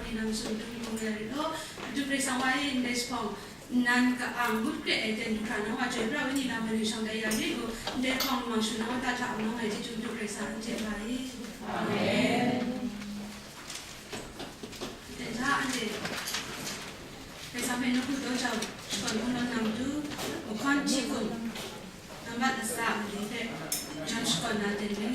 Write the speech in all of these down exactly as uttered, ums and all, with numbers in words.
Nang sumtu n-gun ai rit law, Madu Karai Kasang wa e ndai jahpawng nnan ka-ang ngut kre ai ten du hkra nang wa chyoi pra ai ni lam ai ning shawng dai ya rit u, ndai hpawng lamang shu nang wa ta hta nang ai chyeju Madu Karai Kasang anhte ba i. Amen. Dai hta anhte Karai Kasang hpe nawku daw jau shakawn hkungga na matu, mahkawn hti kun, nambat latsa mali hte jan shakawn na ten re.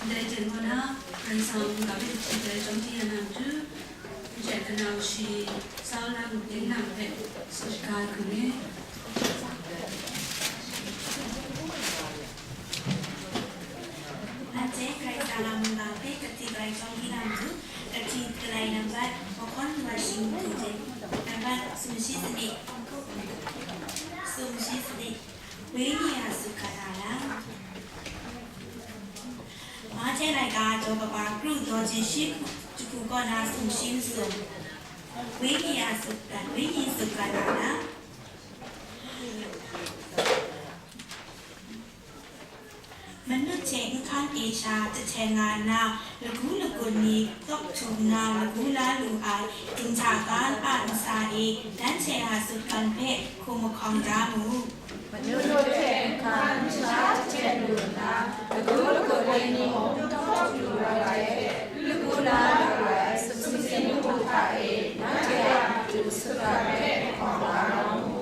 Ndai jen gaw na, Karai Kasang ga hpe jahti ai chyawm hti ya na matu, n jai kanau shi, sau lang, ding nang hpe, tsun shaga ai hku ni. Anhte Karai Kasang a mungga hpe kati bai chyawm hti na matu, kati galai nambat, mahkawn wa shing hku hte, nambat sumshi sanit, sumshi sanit, Wenyi a sutgan a lam. Mahte laika daw kaba kru daw jin shi jahku kaw na sumshi masum, Wenyi a sutgan, Wenyi sutgan a lam. Manut hte nhkan e sha jahten nga nna, lagu lagun ni kawk htum nna lagu la lu ai, dinghta ga a ntsa e, nanhte a sutgan hpe hkum mahkawng da mu. Manut hte nhkan sha jahten lu nna, lagu lagun ni mung kawk htum lu ai hte, lagu la lu ai, sumsing hku hta e, nanhte a matu sutgan hpe hkum mahkawng da mu.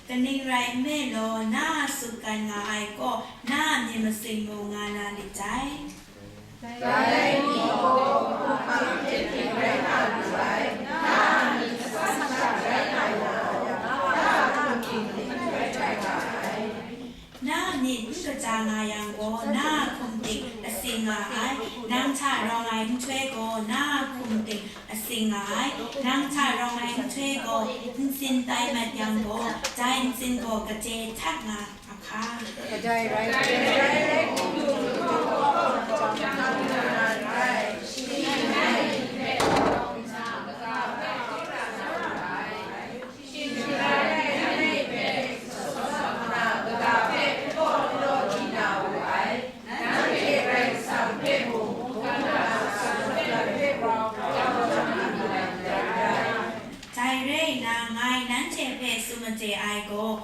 Kaning rai nme law, na a sutgan nga ai gaw, na a myit masin mung nga na lit dai. Dai ni gaw, hkungga hte hpring rai nga lu ai, na a myit asak sha rai nga yang gaw, na a hkum ting rai nga ai. Na a myit n kaja nga yang gaw, na a hkum ting asing nga ai, nang hta rawng ai nhtoi gaw, na a hkum ting asing nga ai, nang hta rawng ai nhtoi gaw, ntsin tai mat yang gaw, dai ntsin gaw gade htat nga a hka. Kadai rai, Dai rai nna, Ngai nanhte hpe tsun made ai gaw,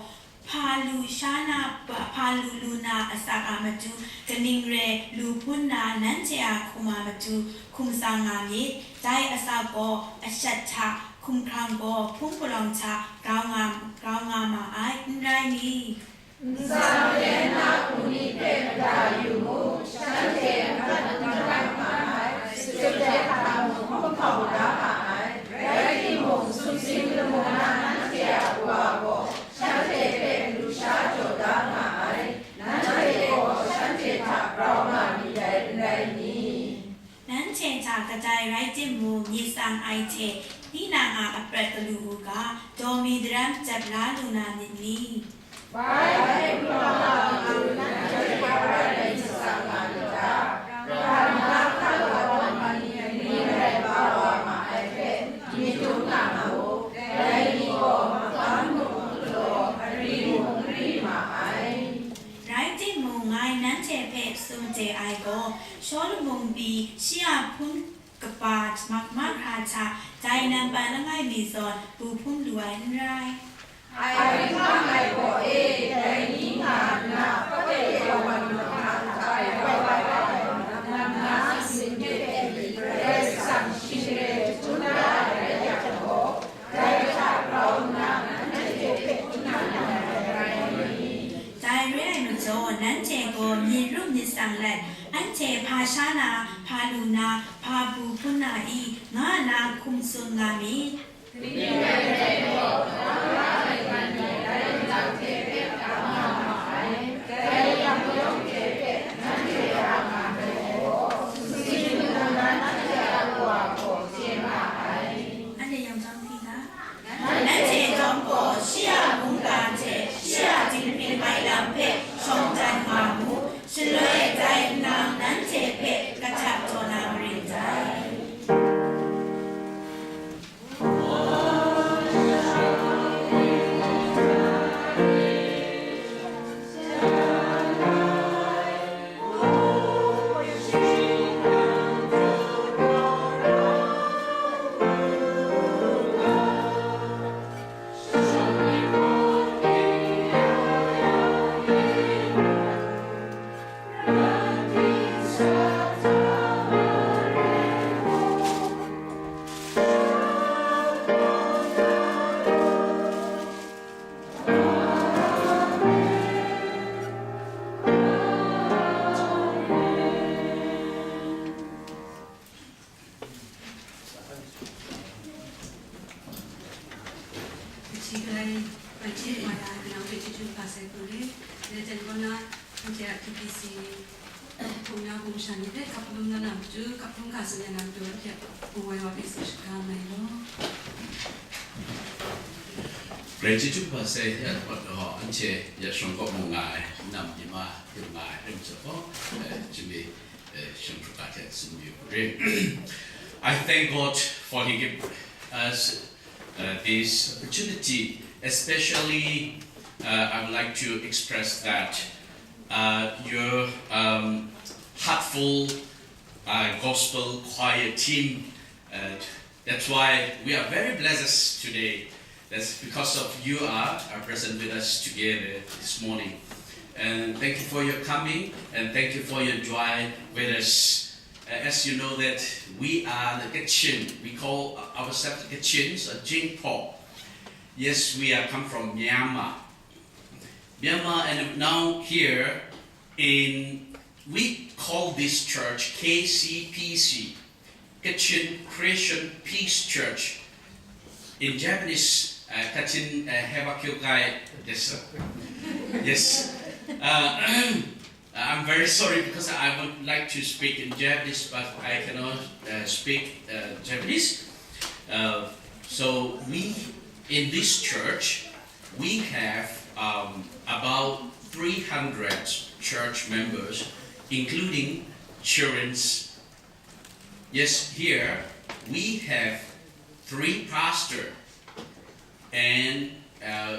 hpa lu sha na, hpa lu lu na asak a matu, kaning re lu hpun na nanhte a hkum a matu hkum tsang nga myit. Dai asak gaw ashat hta, hkumhkrang gaw hpung palawng hta grau nga, grau nga ma ai, n rai ni? Ntsa malen na hku ni hpe mada yu mu, shanhte n gat n grang nga ai, sutdai hta mung hkawm hkau da nga ai, rai timung, sumsing lamu na nanhte a Wa gaw shanhte hpe lu sha jaw da nga ai, nanhte gaw shanhte hta grau nga myit dai, n rai ni? Nanhte hta kadai rai timung, myit tsang ai hte tinang a aprat galu u ga, daw mi daram jat la lu na myit ni? Bai hpe galaw nga lu na, nanhte hpa rai myit tsang nga myit ta? Karan na hka law ai ni, ni rai ba wa ma ai hpe myit dum nga ma u, dai ni gaw magam mung n galaw, ari mung n ri ma ai. Rai timung, ngai nanhte hpe tsun made ai gaw, Shawlu mung pyi shi a hpun kaba mahkra hta dai nampan langai mi zawn bu hpung lu ai n rai. Ai hpang ai gaw e, dai ni nga nna, hpa de yawan mahkra hta ai wai wai ai, nam na singsin hpe pyi, Karai Kasang shing re jahtum da ai rai yang gaw, dai hta grau nna, nanhte hpe hpun na ndai rai ni? Dai re ai majaw, nanhte gaw myit rup myit tsang let, anhte hpa sha na, hpa lu na, hpa bu hpun na i, nga nna hkum tsun nga myit. Kaning rai nme law, Tara ai man ni dai nlang hte hpe grau nga ma ai, dai yang yawng hte hpe nanhte a nga ai gaw, sumsing lamu na nanhte a Wa gaw chye ma ai. Anhte yawng chyawm hpyi ga. Nanhte chyawm gaw shi a mungga hte shi a dinghpring ai lam hpe shawng dan nga mu, shaloi dai nlang nanhte hpe kahtap taw na marin dai. Kaji galai, kaji maya, kanau hte chyeju kaba sai hku re, dai jan kaw na, anhte a T B C hpung na hpung shan ni hpe hkap hkalum na na matu, hkap hkalum hkap tsun na na matu, anhte a hpung wai wa hpe tsun shaga mai law. Grai chyeju kaba sai ya, anhte ya shawng kawp mung nga ai, nam yama yam nga ai, rim sa gaw, eh, jimbe, eh, shang hkrup ga hte tsun yu re. I thank God for He give us, uh, this opportunity. Especially, uh, I would like to express that, uh, your, um, heartful, uh, gospel choir team, uh, that's why we are very blessed today. That's because of you are, are present with us together this morning. And thank you for your coming, and thank you for your joy with us. Uh, as you know that we are the Kachin, we call ourselves the Kachins or Jingpo. Yes, we are come from Myanmar. Myanmar, and now here in, we call this church K C P C, Kachin Christian Peace Church. In Japanese, uh, Kachin, uh, Heiwa Kyokai desu. Yes. Uh, I'm very sorry because I would like to speak in Japanese, but I cannot, uh, speak, uh, Japanese. Uh, so we, in this church, we have, um, about three hundred church members, including children's. Yes, here we have three pastor, and, uh,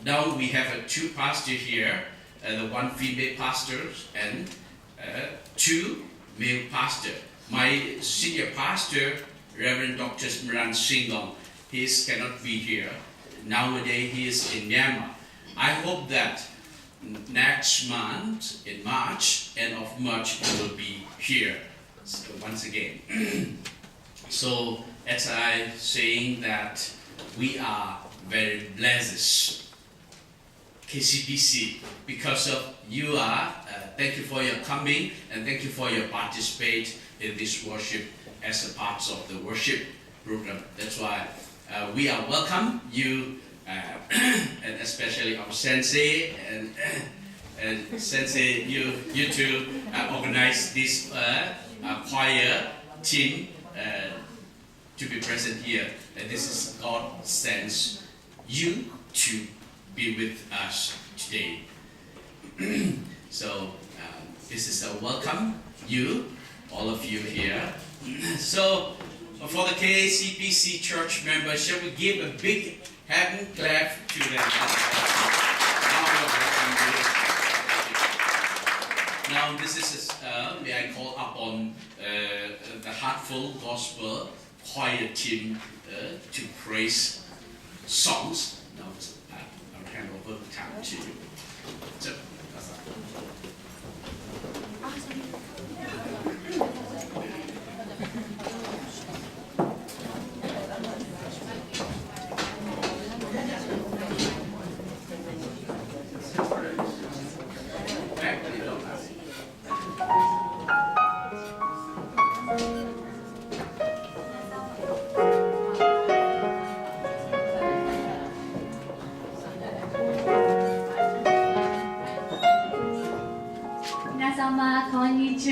now we have a two pastor here, uh, the one female pastor and, uh, two male pastor. My senior pastor, Reverend Doctor Maran Singong, He is, cannot be here. Nowadays, he is in Myanmar. I hope that next month, in March, end of March, he will be here, so, once again. So, as I saying that, we are very blessed, K C B C, because of you are, uh, thank you for your coming and thank you for your participate in this worship as a part of the worship program. That's why, uh, we are welcome you, uh, and especially our sensei and, and sensei, you, you two, uh, organize this, uh, uh, choir team, uh, to be present here. And this is God sends you to be with us today. So, um, this is a welcome you, all of you here. So, for the K C B C church members, shall we give a big hand clap to them? Now, this is, uh, may I call upon, uh, the Heartful Gospel choir team, uh, to praise songs. Now, uh, I'll hand over the time to you. So, that's that.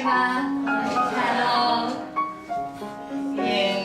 Hello. Yeah.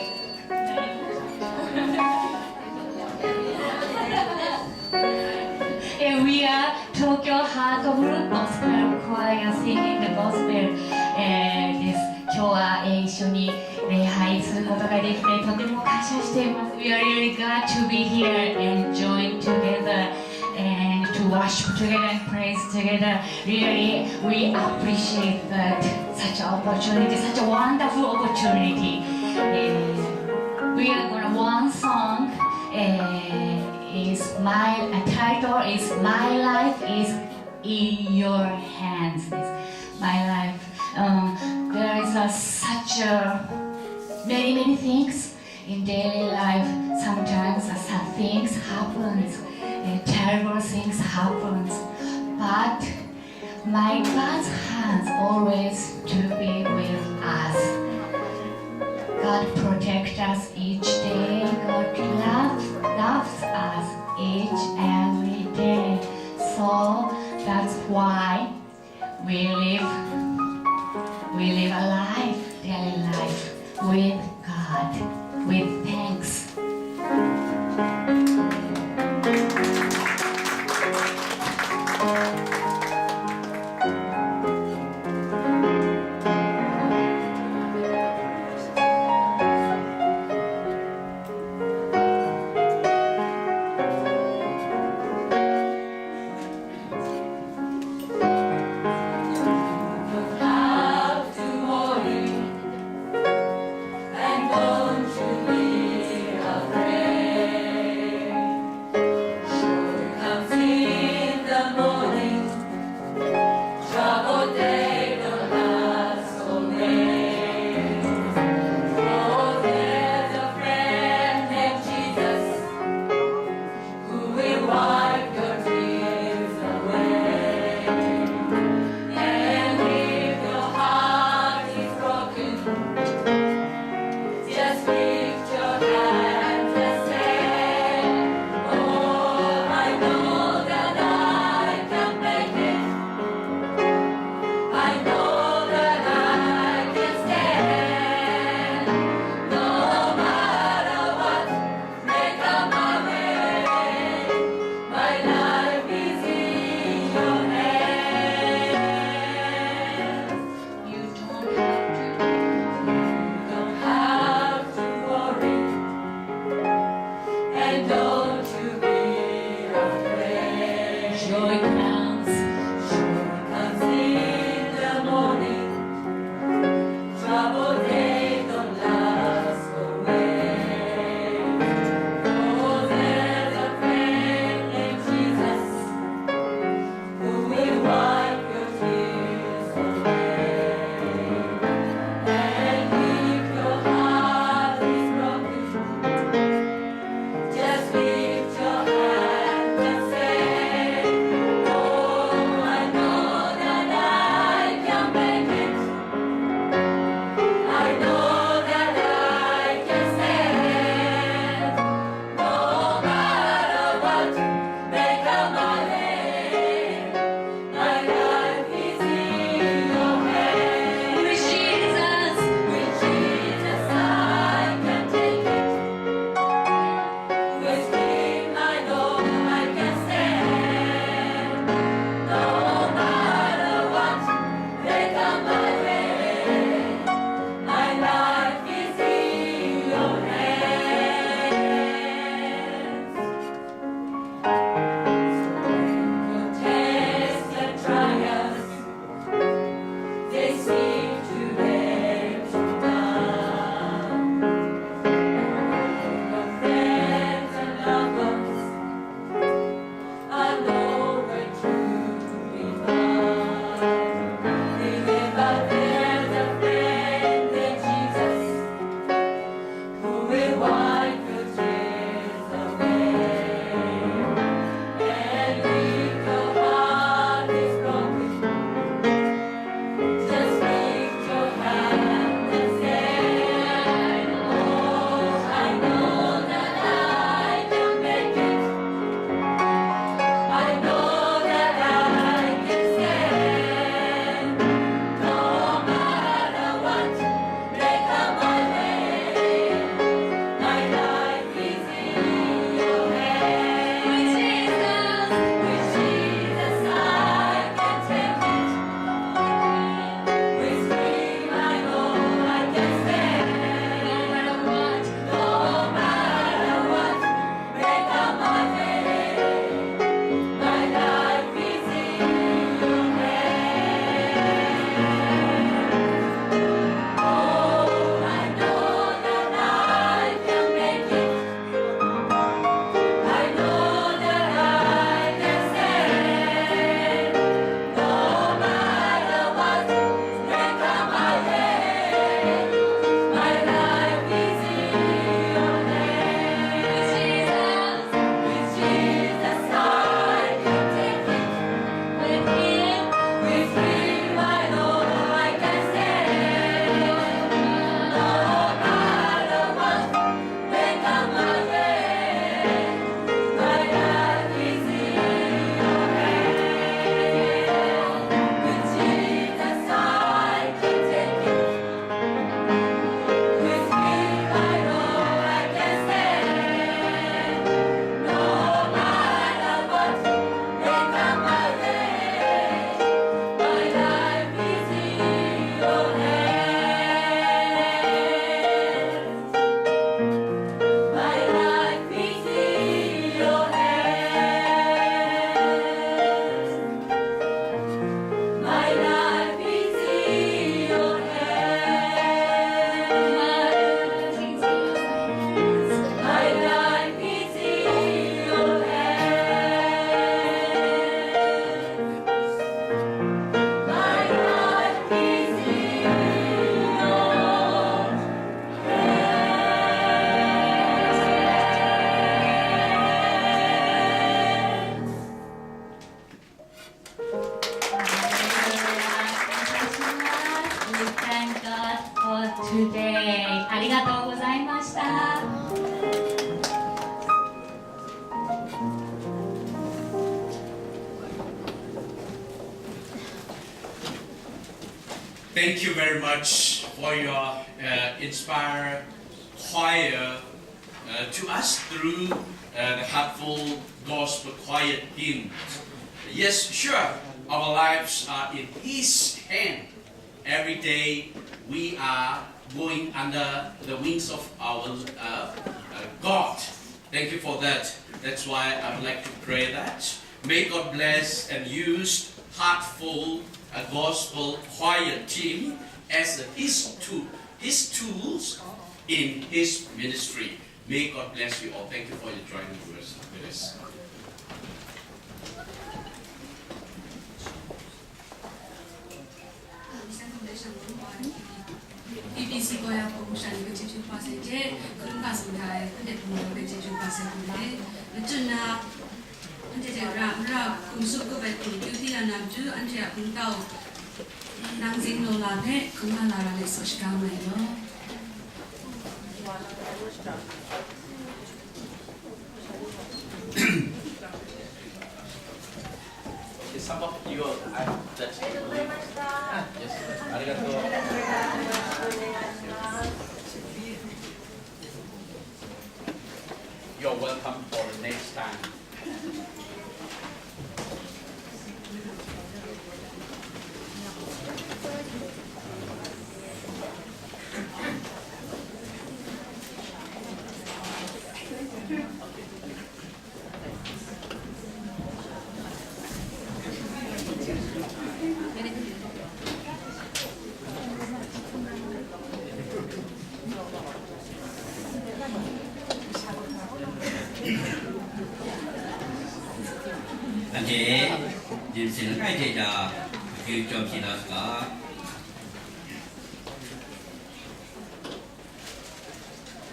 And we are Tokyo Heart of Group Gospel Choir singing the gospel, uh, this 今日は、えー一緒に礼拝することができてとても感謝しています。 We are really glad to be here and join together and to worship together and praise together. Really, we appreciate that such an opportunity, such a wonderful opportunity. And we are gonna one song, uh, is my uh, title is My Life Is in Your Hands. It's my life. Um, there is a, such a many many things in daily life. Sometimes uh, sad things happens, uh, terrible things happens, but my God's hands always to be with us. God protect us each day. God loves, loves us each every day. So that's why we live, we live a life, daily life with God, with thanks. Thank you very much for your uh, inspire choir uh, to us through uh, the heartful gospel choir hymn. Yes, sure, our lives are in His hand. Every day we are going under the wings of our uh, uh, God. Thank you for that. That's why I would like to pray that may God bless and use heartful a gospel choir team as his tool, his tools in his ministry. May God bless you all. Thank you for your joining with us. P B C ကောယာပုံစံကိုချစ်ချစ်ပါစေတဲ့ခုနကဆိုထားတဲ့ခုနကပုံစံကိုချစ်ချစ်ပါစေတယ်။ မချစ်နာ Anhte hte ra, mara hkum sup kaba hte, kyu hti ya na matu, anhte a hpung tau nang zing law la hpe, hkum la la ra let sa shaga mai law. Okay, some of you are, I, that, yes, arigato. You're welcome for the next time. อันเจ ยินเสียงใกล้เจจาคือจอมศิลาสกา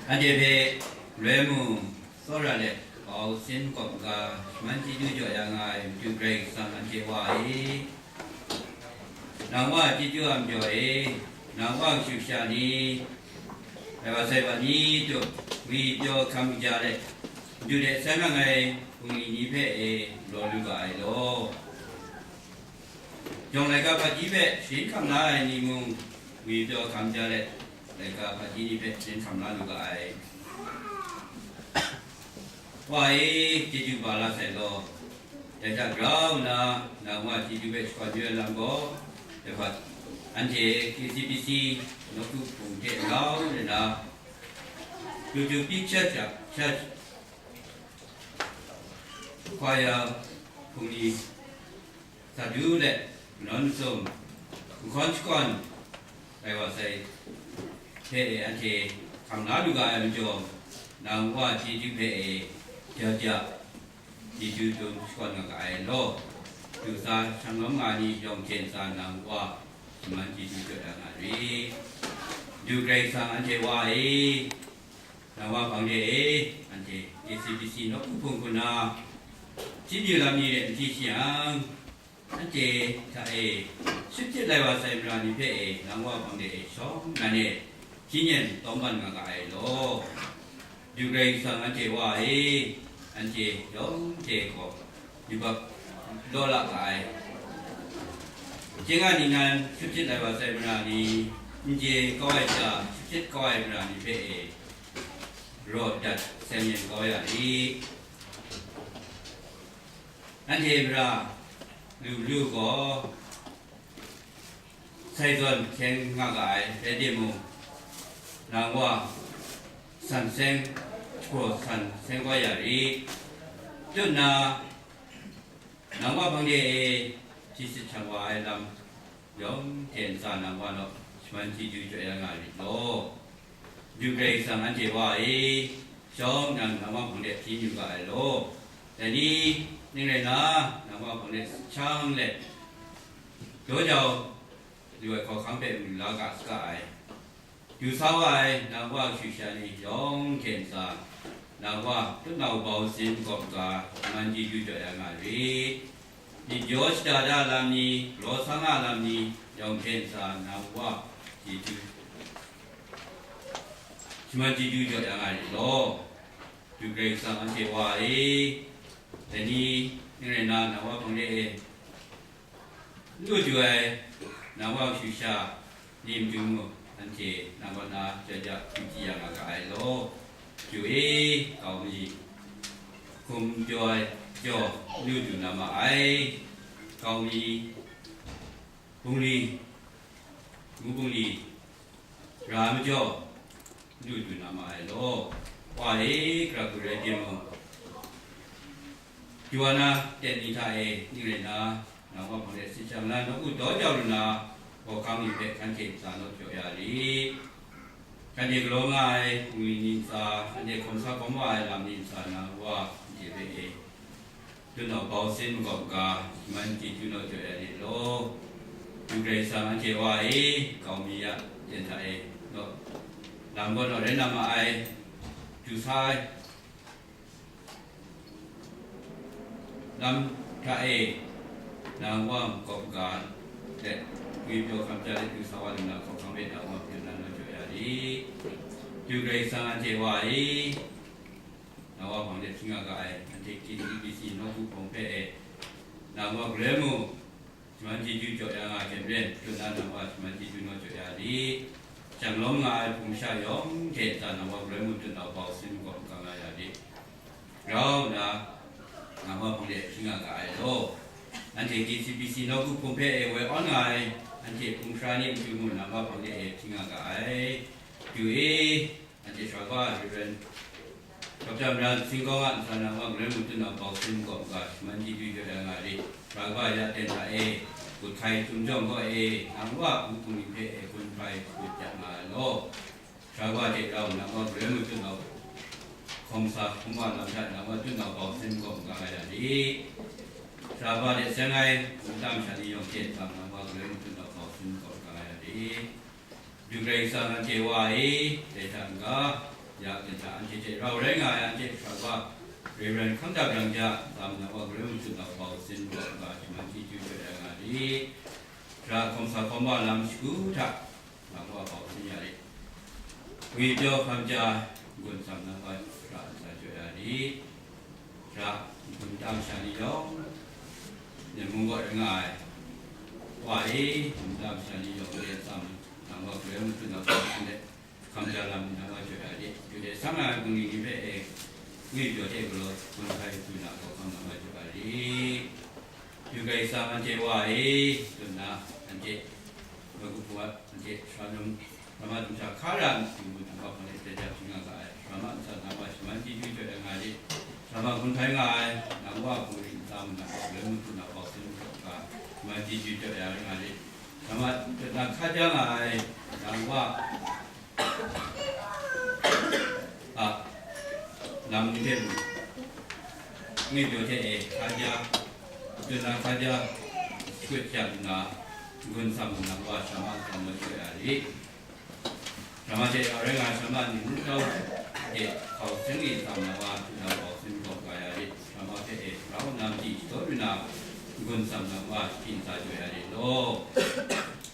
อันเจเพ เรมู Tsawra let, kau sin kawp ga, shaman chyeju jaw ya nga ai, matu Karai Kasang anhte Wa e, nang Wa chyeju a majaw e, nang Wa kashu kasha ni, ai wa sai wa ni tup, ngwi pyaw hkam kaja let, matu de san nang ai hpungli ni hpe e, galaw lu ga ai law. Jawng laika hpaji hpe sharin hkam la ai ni mung, ngwi pyaw hkam ja let, laika hpaji ni hpe sharin hkam la lu ga ai. Wa e, chyeju ba la sai law. Dai hta grau nna, nang Wa chyeju hpe shakawn yu ai lam gaw, dai hpa, anhte K C B C nawku hpung hte grau nna, Tutu Big Church a, Church, Choir hpungli, Sa du let, manawn masum, nhkawn shakawn ai wa sai hpe e anhte hkam la lu ga ai majaw, nang Wa chyeju hpe e ja ja chyeju dum shakawn nga ga ai law, du sa shang lawm nga ni yawng hte ntsa nang Wa shaman chyeju jaw ya nga ri. Du Karai Kasang anhte Wa e, Nang Wa hpang de e, anhte K C B C nawku hpung hku na, chyeju lam ni de n hti shi yang, anhte hta e shut htit lai wa sai mara ni hpe e, nang Wa hpang de e shawng nan e hpyi nyan tawm ban nga ga ai law. Du Karai Kasang anhte Wa e, anhte yawng hte gaw yubak law la ga ai. Hkying a ningnan shut htit lai wa sai mara ni, n chye kau ai sha, shut htit kau ai mara ni hpe e, raw dat seng yen kau ya i. Anhte mara lu lu gaw, sai zawn hkyeng nga ga ai rai timung, nang Wa san seng, shapraw san seng kau ya ri. Tut nna, nang Wa hpang de e hpyi sit hkam wa ai lam yawng hte ntsa nang Wa naw shaman chyeju jaw ya nga rit law. Du Karai Kasang anhte Wa e, shawng nnan nang Wa hpang de hpyi yu ga ai law. Dai ni ning rai nna, nang Wa hpang de shang let, daw jau lu ai hkawhkam hpe mu la ga saga ai. Du sa wa ai nang Wa kashu kasha ni yawng hte ntsa, nang Wa tutnau bau sin gawp ga, man chyeju jaw ya nga rit. Myit yaw shada da lam ni, galaw sa nga lam ni, yawng hte ntsa nang Wa chyeju, shaman chyeju jaw ya nga rit law. Du Karai Kasang anhte Wa e, dai ni ning rai nna, nang Wa hpang de e, n lu ju ai, nang Wa kashu kasha, Lim jung mu, anhte nang kaw na jaja hpyi ya nga ga ai law. Ju e, kau mi, hkum jaw ai jaw, lu du na ma ai, kau mi, bungli, ngu bungli, ra majaw, lu du na ma ai law. Wa e, gara hku rai timung, Joanna ten ni hta e ning rai nna, nang wa hpang de sit shang la, nawku daw jau lu na, hkawhkam ni hpe hkan hte ntsa naw jaw ya rit. Hkan hte galaw nga ai bungli ni ntsa, anhte hkawm sa hkawm wa ai lam ni ntsa, nang wa hte hpe e, dun nau bau sin makawp ga, shaman chyeju naw jaw ya rit law. Yu Karai Kasang anhte wa e, kau mi ya ten hta e, naw, lam gaw naw rai na ma ai, du sa ai, lam hta e, nang wa makawp ga let, ngwipyaw hkam ja let du sa wa lu na, hkawhkam hpe nang wa hpyi na naw jaw ya rit. Yu Karai Kasang anhte wa e, nang wa hpang de hpyi nga ga ai, anhte K C B C nawku hpawng hpe e, nang wa galoi mu, shaman chyeju jaw ya nga ai hte maren, dun na nang wa shaman chyeju naw jaw ya rit. Janglawm nga ai hpung sha yawng hte ntsa nang wa galoi mu dun nau bau sin makawp ga nga ya rit. Grau nna, nang wa hpang de hpyi nga ga ai law. Anhte K C B C nawku hpung hpe e woi awn nga ai, anhte hpung sara ni matu mung nang wa hpang de e hpyi nga ga ai. Yu e, anhte Sara Reverend Doctor Mara Singkawng a ntsa nang wa galoi mu dun nau bau sin makawp ga, shaman chyeju jaw ya nga rit. Sara ya ten hta e, gun hkai htum jawng kaw e, nang wa ngu hpung ni hpe e gun hpai shakut ya nga ai law. Sara hte rau nang wa galoi mu dun nau, hkawm sa hkawm wa lam hta nang wa dun nau bau sin makawp ga nga ya rit. Sara hte seng ai, ngu tam sha ni yawng hte nang wa galoi mu dun nau bau sin makawp ga nga ya rit. Yu Karai Kasang anhte wa e, dai hta n-ga, ya ten hta anhte hte rau rai nga ai anhte hkra wa, Reverend Hkangda Brang ja, lam nang wa galoi mu dun nau bau sin makawp ga, shaman chyeju jaw ya nga rit. Sara hkawm sa hkawm wa lam shagu hta, nang wa bau sin ya rit. Ngwipyaw hkam ja, n-gun tsam nang wa sara ntsa jaw ya rit. Sara, n-gun tam sha ni yawng, Nang mung kaw rai nga ai, Wa e, n-gun tam sha ni yawng, Nang tsam, nang wa galoi mu dun nau bau sin let, hkam ja lam nang wa jaw ya rit. Yu de sang ai bungli ni hpe e, ngwipyaw hte galaw, gun hkai du na hkawhkam nang wa jaw ya rit. Yu Karai Kasang anhte wa e, dun na, anhte, nawku hpung a, anhte, sara num, sara ma dum sha hkra ra, n-gun nang wa hpang de jaja hpyi nga ga ai, sara ma ntsa nang wa shaman chyeju jaw ya nga rit. Sara ma gun hkai nga ai, nang wa hpung ring ntsa mung nang wa galoi mu dun nau bau sin makawp ga, shaman chyeju jaw ya nga rit. Sara ma dun na hka ja nga ai, nang wa a, lam ni hte mung, ngwipyaw hte e hka ja, dun na hka ja, shakut shajang nna, n-gun tsam nna, wa sara ma tsam na jaw ya rit. Sara ma hte rau rai nga ai sara ma ni ngu tau hte hkau seng ni tsam na wa, dun na hkau seng makawp ga ya rit. Sara ma hpe e rau nna madi shadaw lu na, n-gun tsam na wa, shapyi ntsa jaw ya rit law.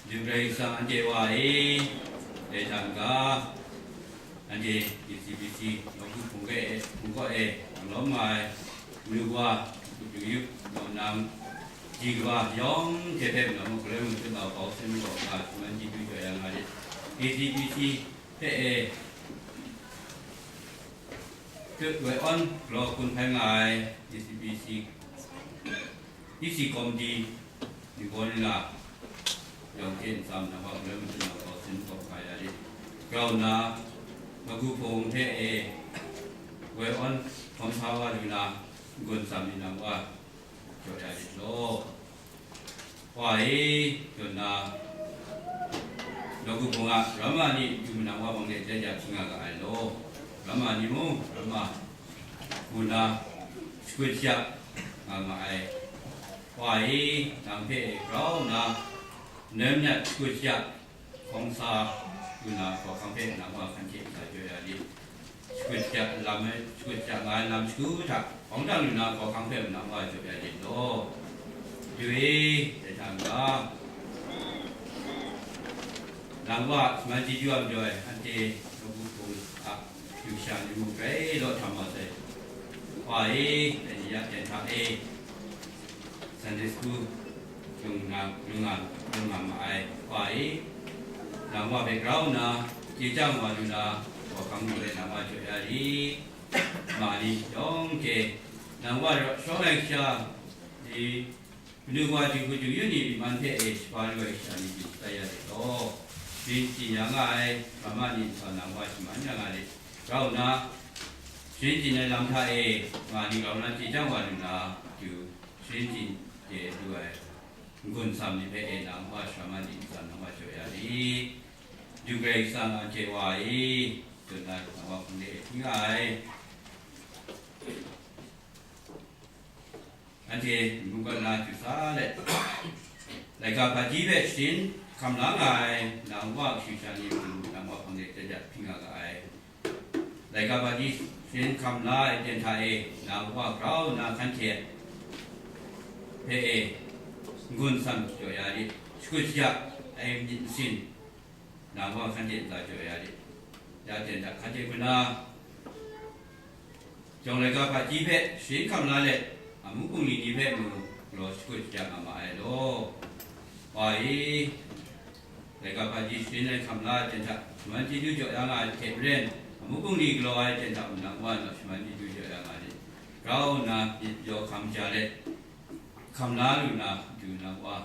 Yu Karai Kasang anhte wa e, dai hta n-ga, anhte K C B C nawku hpung kaw e, hpung kaw e, lawm nga ai, manu wa, matu yup, nau nang, ji kawa yawng hte hpe matu mung, galoi mung hte mung, bau sin makawp ga, shaman chyeju jaw ya nga rit. K C B C hpe e, tut woi awn galaw gun hpai nga ai, K C B C, E C Committee, Nibaw ni la yawng hte ntsam nang wa galoi matu nang bau sin makawp ga ya rit. Grau nna, nawku hpung hpe e, woi awn hkawm sa wa lu na, n-gun tsam ni nang wa jaw ya rit law. Wa e, dun na, nawku hpung a ramma ni du manang wa hpang de jaja hpyi nga ga ai law. Ramma ni mung, ramma, hku na, shakut shaja nga ma ai. Wa e, nang hpe grau nna, nem nat shakut shaja, hkawm sa lu na, hkawhkam hpe nang wa hkan hte ntsa jaw ya rit. Shakut shaja lam, shakut shaja nga ai lam shagu hta, hkawng dang lu na, hkawhkam hpe nang wa jaw ya rit law. Yu e, dai hta n-ga, nang wa shaman chyeju a majaw e, anhte nawku hpung a, yu sha ni mung grai law htam wa sai. Wa e, dai ni ya ten hta e, Sunday school lung nga, lung nga, lung nga ma ai, Wa e, Nang wa hpe grau nna, chye chyang wa lu na, hkawhkam hku hpe nang wa jaw ya rit. Ma ni yawng hte, nang wa rawt shawng ai sha ni, kanu wa jung hku jung yu ni myi man hpe e shaga lu ai sha ni byin shatai ya rit law, byin shing ya nga ai, hkrama ni ntsa nang wa shaman ya nga rit. Grau nna, sharin byin ai lam hta e, ma ni grau nna chye chyang wa lu na, matu, sharin byin de lu ai n-gun sam ni hpe e nang wa shaman di ntsa nang wa jaw ya rit. Madu Karai Kasang anhte wa e, dun na nang wa hpung de e hpyi nga ai. Anhte mungkan na chyu sa let, laika hpaji hpe sharin hkam la nga ai, nang wa kashu sha ni matu nang wa hpang de jat jat hpyi nga ga ai. Laika hpaji sharin hkam la ai ten hta e, nang wa grau nna hkan hte hpe e n-gun sam jaw ya rit, shakut shaja ai myit masin, nang wa hkan hte ntsa jaw ya rit. Ya ten hta hkan hte hkuna, jawng laika hpaji hpe sharin hkam la let, amu bungli ni hpe mung galaw shakut shaja nga ma ai law. Wa e, laika hpaji sharin ai hkam la ai ten hta shaman chyeju jaw ya nga ai hte maren, amu bungli galaw ai ten hta mung nang wa nna shaman chyeju jaw ya nga ai. Grau nna myit yaw hkam ja let, hkam la lu na matu nang wa,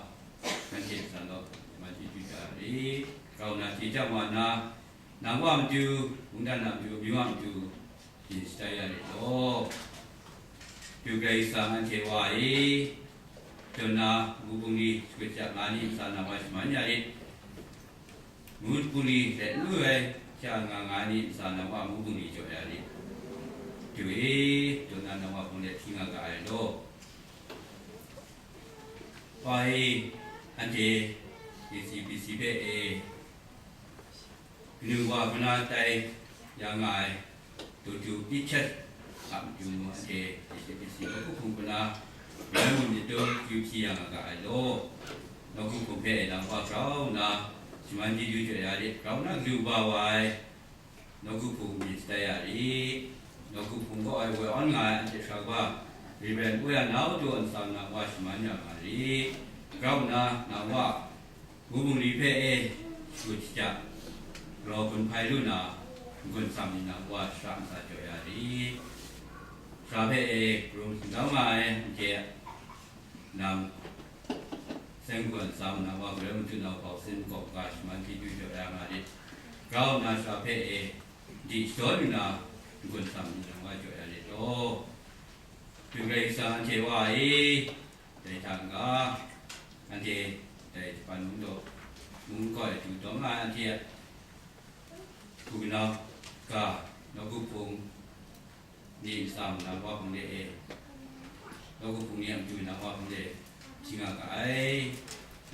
nanhte san gaw shaman chyeju jaw ya rit. Grau nna chye chyang wa nna, nang wa matu, mungdan a matu, amyu a matu, byin shatai ya rit law. Madu Karai Kasang anhte wa e, dun na, amu bungli shakut shaja nga ni ntsa nang wa shaman ya rit. Amu bungli let n lu ai sha nga nga ni ntsa nang wa amu bungli jaw ya rit. Madu e, dun na nang wa hpang de hpyi nga ga ai law. Wa e, anhte A C B C hpe e, kanu wa hpuna tai ya nga ai, Doctor Richard a matu mung anhte A C B C nawku hpung hpuna, Karai mung myit dum yu hpyi ya nga ga ai law. Nawku hpung hpe nang wa grau nna, shaman chyeju jaw ya rit, grau nna galu ba wa ai, nawku hpung byin shatai ya rit. Nawku hpung kaw ai woi awn nga ai anhte sara kaba, Reverend Uya Nau Daw nsam nang wa shaman ya nga rit. Grau nna, nang wa, amu bungli hpe e, shakut shaja, galaw gun hpai lu na, n-gun sam ni nang wa shara ntsa jaw ya rit. Sara hpe e, karum htingdau nga ai, anhte nang, seng gwan sam nang wa, Karai mung dun na bau sin kawp ga shaman chyeju jaw ya nga rit. Grau nna sara hpe e, di shadaw lu na, n-gun sam ni nang wa jaw ya rit law. Madu Karai Kasang anhte wa e, dai hta n-ga, anhte dai Japan mung daw, mung kaw e du taw nga ai anhte a hku kanau ga, nawku hpung ni ntsa nang wa hpang de e, nawku hpung ni a matu nang wa hpang de hpyi nga ga ai,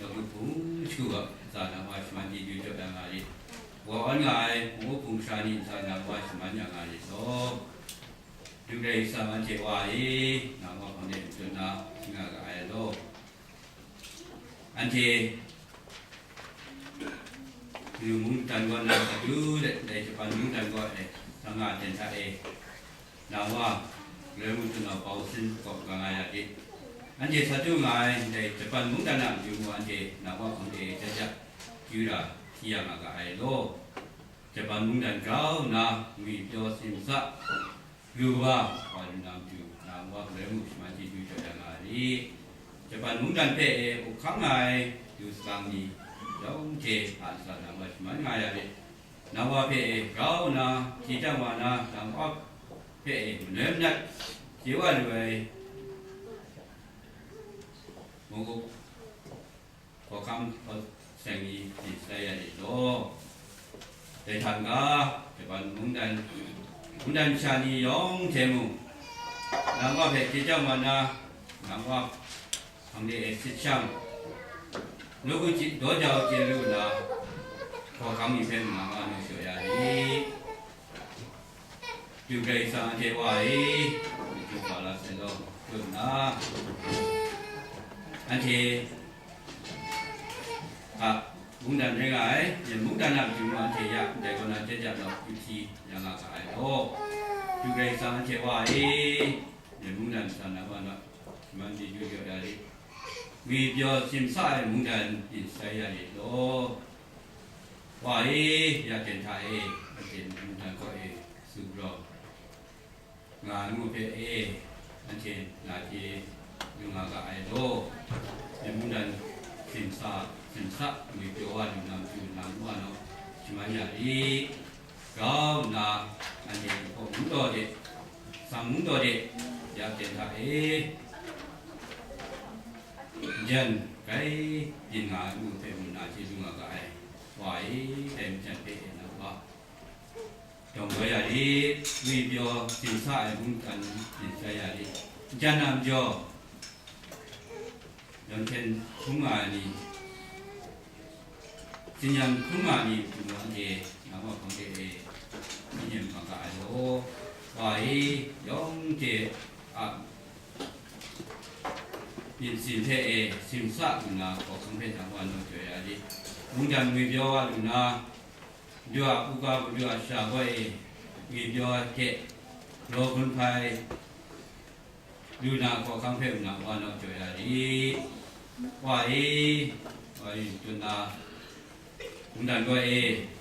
nawku hpung shagu a ntsa nang wa shaman chyeju jaw ya nga rit. Wa awn nga ai, nawku hpung sara ni ntsa nang wa shaman ya nga rit law. Madu Karai Kasang anhte wa e, nang wa hpang de n-gun nna hpyi nga ga ai law. Anhte Mungdan kaw na sa du let, dai Japan mungdan kaw e, sa nga ai ten hta e, nang wa, Karai mung dun na bau sin kawp ga nga ya rit. Anhte sa du nga ai, dai Japan mungdan a matu mung anhte nang wa hpang de jaja yu ra hpyi ya nga ga ai law. Japan mungdan grau nna, ngwi pyaw simsa, lu wa, wa lu na matu, nang wa Karai mung shaman chyeju jaw ya nga rit. Japan mungdan hpe e up hkang nga ai du sagang ni yawng hte a ntsa nang wa shaman nga ya rit. Nang wa hpe e grau nna, chye chyang wa na, nang wa hpe e manoi manat chye wa lu ai mung up hkawhkam hkaw seng ni byin shatai ya rit law. Dai hta n-ga, Japan mungdan, mungdan sha ni yawng hte mung, nang wa hpe chye chyang wa na, nang wa hpang de e sit shang, nawku hti daw jau chye lu na, hkawhkam ni hpe mung nang wa nu shaw ya rit. Madu Karai Kasang anhte wa e, matu hpa la sai law, dun nna, anhte a mungdan rai nga ai, Myen mungdan a matu mung anhte ya ndai kaw na jen ja law, yu hpyi ya nga ga ai law. Madu Karai Kasang anhte wa e, Myen mungdan ntsa nang wa na, shaman chyeju jaw ya rit. Ngwi pyaw simsa ai mungdan byin shatai ya rit law. Wa e, ya ten hta e, anhte mungdan kaw e, su galaw nga ai ngu hpe e, anhte na hte lu nga ga ai law, mungdan hpyin sa, hpyin sa, ngwi pyaw wa lu na matu na ngu wa naw, shaman ya ri, grau nna, anhte hpaw mung daw de, sang mung daw de, ya ten hta e, jan rai byin nga ai ngu hpe mung na hte lu nga ga ai, wa e, dai majan hpe e na wa. Dawng galaw ya rit, ngwi pyaw, hpyin sa ai mungdan hpyin sa ya rit, jan a majaw, yawn hten hkrum nga ai ni, tsin-yan hkrum nga ai ni matu anhte, nang wa hpang de e, hpyi nem ma ga ai law, wa e, yawng hte a myit sin hte e, simsa lu na, hkawhkam hpe nang wa naw jaw ya rit, mungdan ngwi pyaw wa lu na, Madu a uga, Madu a sha gaw e, ngwi pyaw hte, raw gun hpai lu na, hkawhkam hpe nang wa naw jaw ya rit. Wa e, wa e, tun na, mungdan gaw e,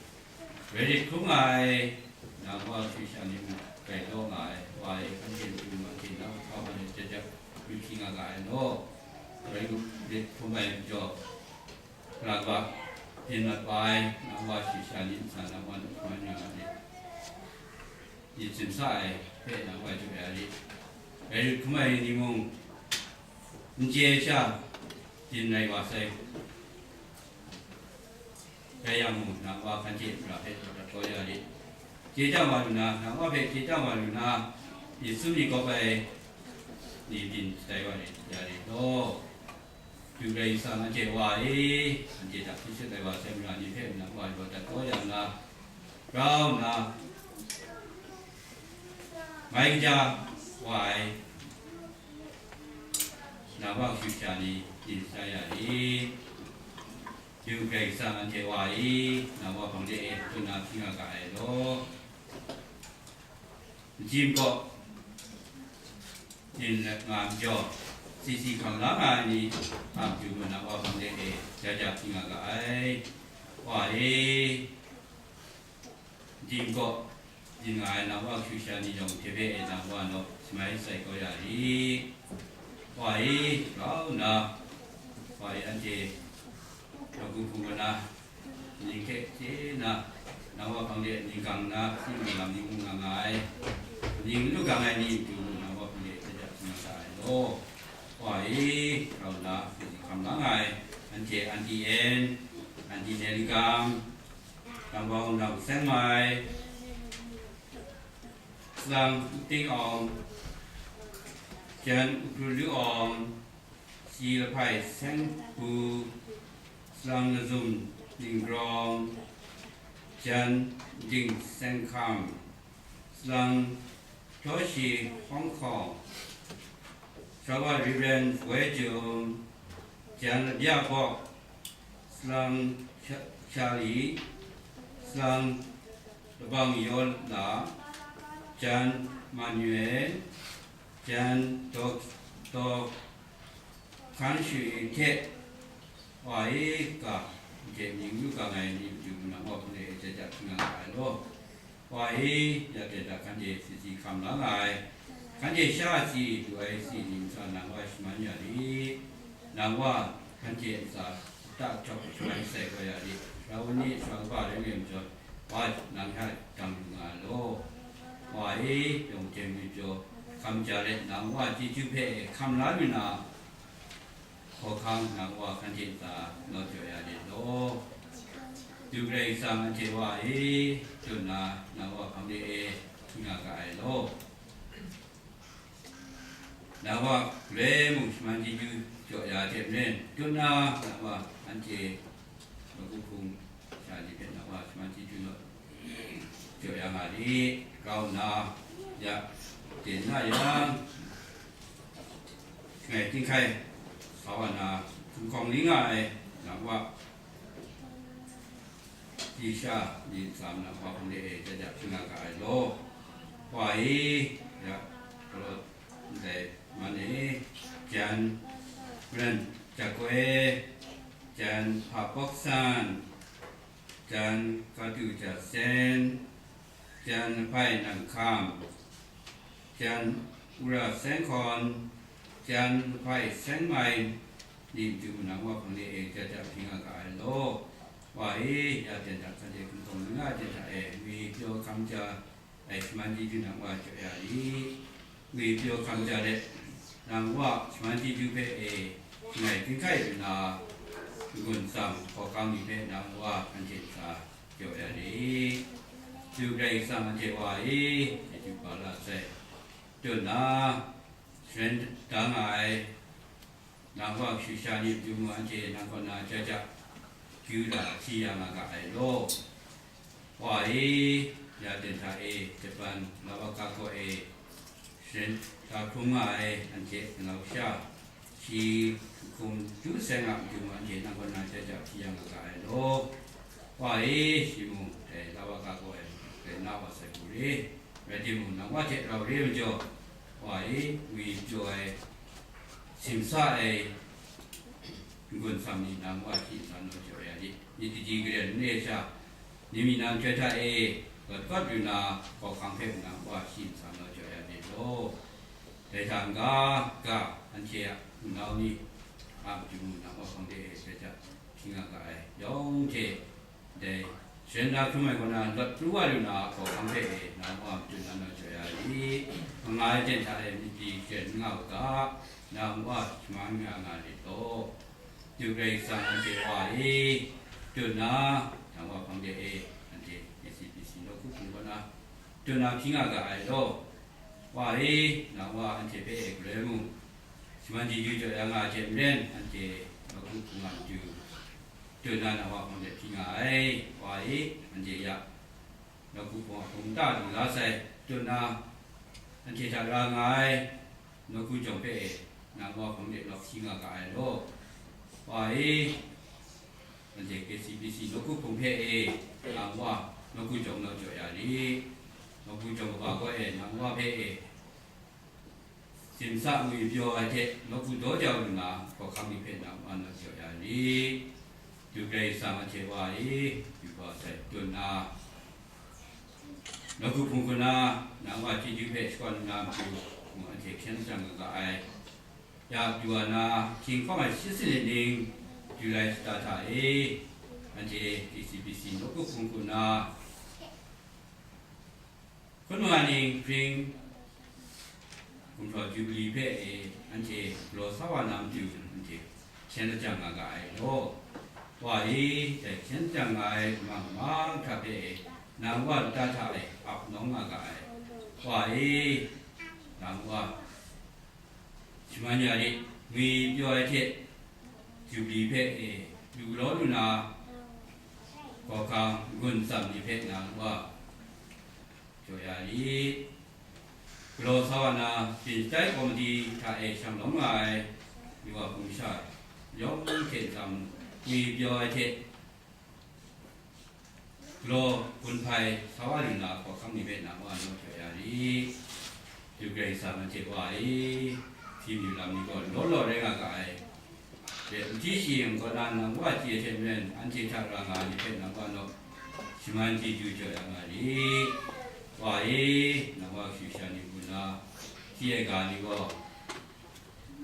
rai rit hkrum nga ai, nang wa shisha ni mung grai law nga ai, wa e, hkan hte matu mung anhte na hkawhkam hpe jaja lu hpyi nga ga ai law, rai rit hkrum ai majaw, Hkra ga, byin mat wa ai, nang wa shisha ni ntsa nang wa n hkrum ai nga lit, myit simsa ai hpe nang wa jaw ya lit, rai rit hkrum ai ni mung, n chye ai sha, byin rai wa sai, rai yang mung, nang wa hkan hte mara hpe daw dat kau ya lit, chye chyam wa lu na, nang wa hpe chye chyam wa lu na, myit sum myit gawp ai ni byin shatai wa lit, ya lit law. Madu Karai Kasang anhte Wa e, anhte hta hpyi shut ai wa sai mara ni hpe nang wa rawt dat kau yang na, grau nna, mai kaja wa ai, nang wa kashu sha ni byin shatai ya i. Madu Karai Kasang anhte Wa e, nang wa hpang de e, tun na hpyi nga ga ai law. Nji makaw, yin nga majaw, si si hkam la nga ai ni a matu mung nang wa hpang de e, jaja hpyi nga ga ai. Wa e, nji makaw, yin nga ai nang wa kashu sha ni yawng hte hpe e nang wa naw shamai sai kau ya i. Wa e, grau nna, wa e, anhte, Dagu hpung kaw na, ning hte chye nna, nang wa hpang de ning gang nna, si ning lam ning mung nga nga ai, ning lu gang ai ni matu mung nang wa hpang de jaja hpyi nga ga ai law. Wa e, grau nna, si si hkam la nga ai, anhte Anti En, Anti Neligam, Nang Bawng Nang Seng Mai, Salang Ting Awng, Jan Ukru Lu Awng, Shi Lahpai Seng Hpu, Salang Lazum Ning Grawng, Jan Ding Seng Hkam, Salang Htaw Shi Hkawng Hkawng, Sawa Reverend Woi Jung, Jan Labya Bawk, Salang Sha-, Shali, Salang Labang Yola, Jan Manuel, Jan Dok-, Dok-, Kan Shui hte, Wa e ga, hte ning lu gang ai ni matu mung nang wa hpang de e jaja hpyi nga ga ai law. Wa e, ya hte da hkan de si si hkam la nga ai, hkan de sha si du ai si ning sa nang wa shaman ya lit, nang wa hkan de ntsa ta jawk shaman sai kau ya lit, sara wun ni sara kaba rai nme majaw, wa nang hta dang lu nga ai law. Wa e, yawng hte ngwi pyaw, hkam ja let nang wa chyeju hpe hkam la lu na, hkawhkam nang wa hkan hte ntsa naw jaw ya lit law. Madu Karai Kasang anhte Wa e, tun na nang wa hpang de e hpyi nga ga ai law. Nang wa grai mung shaman chyeju jaw ya hte maren, tun na nang wa anhte Dagu hpung sha ni hpe nang wa shaman chyeju naw jaw ya nga lit, grau nna, ya, ten na yang, shangai ting hkai sa wa na, hkum hkawng ning nga ai, nang wa, di sha, myit tsam nang wa hpang de e, jaja hpyi nga ga ai law. Wa e, ya, galaw ndai man e, jan, ren, jakoi, jan, hpa bawk san, Jan Katu Ja Sen, Jan Hpai Nang Hkam, Jan Ura Seng Hkawn, Jan Hpai Seng Mai, ni matu nang wa hpang de e ja ja hpyi nga ga ai law. Wa e, ya ten hta hkan de hkungtawng nga ten hta e, ngwi pyaw hkam ja ai shaman chyeju nang wa jaw ya li. Ngwi pyaw hkam ja let, nang wa shaman chyeju hpe e, shangai htinghkai lu na, n-gun tsam hkawhkam ni hpe nang wa anhte ntsa jaw ya li. Madu Karai Kasang anhte wa e, chyeju ba la sai. Tut na, sharan da nga ai, nang wa kashu sha ni matu mung anhte nang kaw na ja ja kyu la hpyi ya nga ga ai law. Wa e, ya ten hta e, Japan Lawaka kaw e, sharan da hkrung nga ai anhte nau sha, shi hkum du sai nga matu mung anhte nang kaw na ja ja hpyi ya nga ga ai law. Wa e, shi mung dai Lawaka kaw e, rai na wa sai hku re, rai timung, nang wa hte rau re majaw, wa e, ngwi pyaw ai, simsa ai, n-gun tsam ni nang wa shi ntsa naw jaw ya li. Myit kaji garen n re sha, ni mi nang chyoi hta e, gat gat lu na, hkawhkam hpe nang wa shi ntsa naw jaw ya li law. Dai hta n-ga ga, anhte a nau ni a matu mung nang wa hpang de e ja ja hpyi nga ga ai yawng hte, dai sharan da hkrum ai kaw na, lawt pru wa lu na hkawhkam hpe e, nang wa matu na naw jaw ya li. Nga ai ten hta e myit di sharan n nga u ga, nang wa shaman nga nga li law. Madu Karai Kasang anhte wa e, tut na, nang wa hpang de e, anhte A C B C nawku hpung kaw na, tut na hpyi nga ga ai law. Wa e, nang wa anhte hpe e galoi mung, shaman chyeju jaw ya nga ai hte maren, anhte nawku hpung a matu, tut na nang wa hpang de hpyi nga ai. Wa e, anhte ya nawku hpung a hpung ta lu la sai, tut na anhte hta ra nga ai nawku jawng hpe e, nang wa hpang de lawk hpyi nga ga ai law. Wa e, anhte K C B C nawku hpung hpe e, nang wa nawku jawng naw jaw ya li. Nawku jawng kaba kaw e, nang wa hpe e, simsa ngwi pyaw ai hte nawku daw jau lu na, hkawhkam ni hpe nang wa naw jaw ya li. Madu Karai Kasang anhte wa e, yu ga sai tut na, nawku hpung kaw na, nang wa chyeju hpe shakawn nna matu mung anhte hkyen lajang nga ga ai. Ya pru wa na, hkying hkawm ai shi sanit ning, July shata hta e, anhte K C B C nawku hpung kaw na, hkun wa ning hpring gumhpraw Jubili hpe e, anhte galaw sa wa na matu, anhte hkyen lajang nga ga ai law. Wa e, dai hkyen lajang nga ai lamang lamang hta hpe e, nang wa lata hta e ap nawng nga ga ai. Wa e, nang wa shaman ya lit, ngwi pyaw ai hte, Jubili hpe e, yu galaw lu na, hkawhkam n-gun tsam ni hpe nang wa jaw ya li. Galaw sa wa na, byin shatai kawmiti hta e shang lawm nga ai, yu wa hpung sha yawng hte ntsa mung, ngwi pyaw ai hte, galaw gun hpai sa wa lu na, hkawhkam ni hpe nang wa naw jaw ya li. Madu Karai Kasang anhte wa e, hpyi mayu lam ni gaw law law rai nga ga ai. Hte, nti shing kaw na nang wa chye hte maren, anhte hta ra nga ai ni hpe nang wa naw shaman chyeju jaw ya nga li. Wa e, nang wa kashu sha ni hku na chye ai ga ni gaw,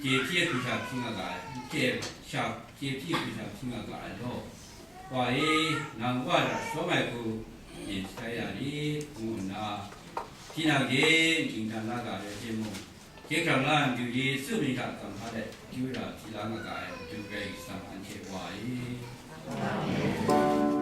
chye hpyi hku sha hpyi nga ga ai, chye sha, chye hpyi hku sha hpyi nga ga ai law. Wa e, nang wa ra shawng ai hku myit shatai ya li, ngu nna, tinang hte ning hta na ga rai timung, hkye hkrang la ai matu Yesu mying hta kamhpa let, akyu ra hpyi la nga ga ai Madu Karai Kasang anhte wa e.